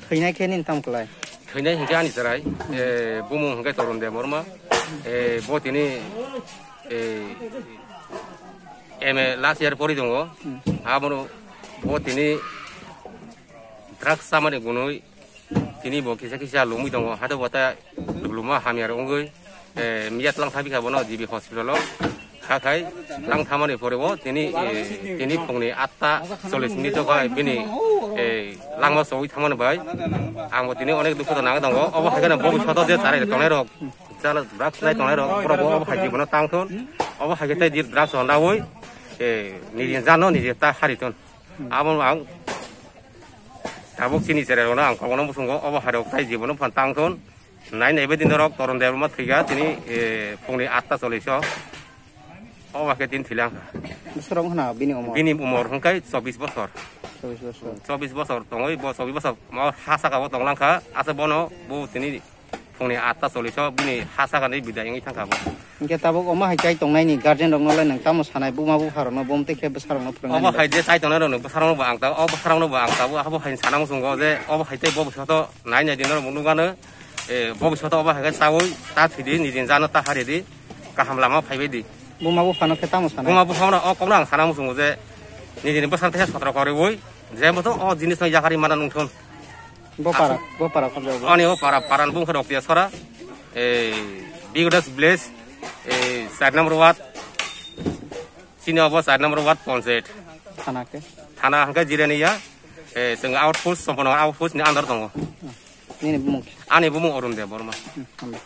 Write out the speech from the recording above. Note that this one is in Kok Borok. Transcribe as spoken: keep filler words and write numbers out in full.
Thwinai khe nini tamo kwlai? Thwinai hinkhe ani chwrai, eh, bumung hinkhe Torun Debbarma. Eh, bo tini, eh, M A last year pori tongo. Hmm. Abono bo tini drugs chamani gunui tini bo kisa kisa lomwi tongo. Hato bata luma hamya wngwi, eh, miya tlang thabi kha bono G B hospital o. Kha khai tlang thamani pore bo tini, eh, tini phungni atta chollish minute o khai bini, eh, langma chogwi thangmani bai ang bo tini onek dukhu to nang tongo. Obo hai kheno bobishoto je charai tongnai rok, chala drugs nai tongnai rok, borok bo obo hai jibono tang thun. Obo hai khe tei drugs hwndaui, eh, niji jano niji ta hari thun. Abo ang tabuk chini cherai rokno ang kokno muchungo, obo hai rok tai jibono phan tang thun. Nai nai bai din norok Torun Debbarma thwikha tini, eh, phungni atta chollish o. Obo khe tin thwilang kha. Bwswk rok hwna bini umor? Bini umor hwnkhe chobbish bosor. Chobbish bosor. Chobbish bosor tongwi bo chobbish bosor mo ha saka o tonglang kha. Asa bono bo tini phungni atta chollish o bini ha saka ni bidai wngwi thang kha bo. Hinkhe tabuk omo hai chai tongnaini guardian rokno le nwng tamo sanai buma bupha rokno bo tei khe bwsa rokno phwrwng nai? Obo hai je chai tongnai rokno bwsa rokno bo ang tabuk, o bwsa rokno bo ang tabuk abo hai sana muchungo je obo hai tei bo bwsa to nai nai din norok nukgano. Eh, bobishoto obo hai khe chaui ta thwidi, nijini jano ta haridi, kaham lama phaibai di. Buma buphano khe tamo sanai? Buma buphano o kokno ang sana muchungo je nijini bwsano teisa sotro koriui je moto o jinisno yakarwi mana nungthun. Bo para, bo para khobjak bo? Ani o para, para bung khe Roktiya Sora, eh, Bigodas village, eh, char number ward, chini obo char number ward panchayat. Thana khe? Thana hwnkhe Jirania, eh, chwng outpost, Champanagar outpost ni under tongo. Nini bumung? Ani bumung Arun Debbarma. Hmm, hambai.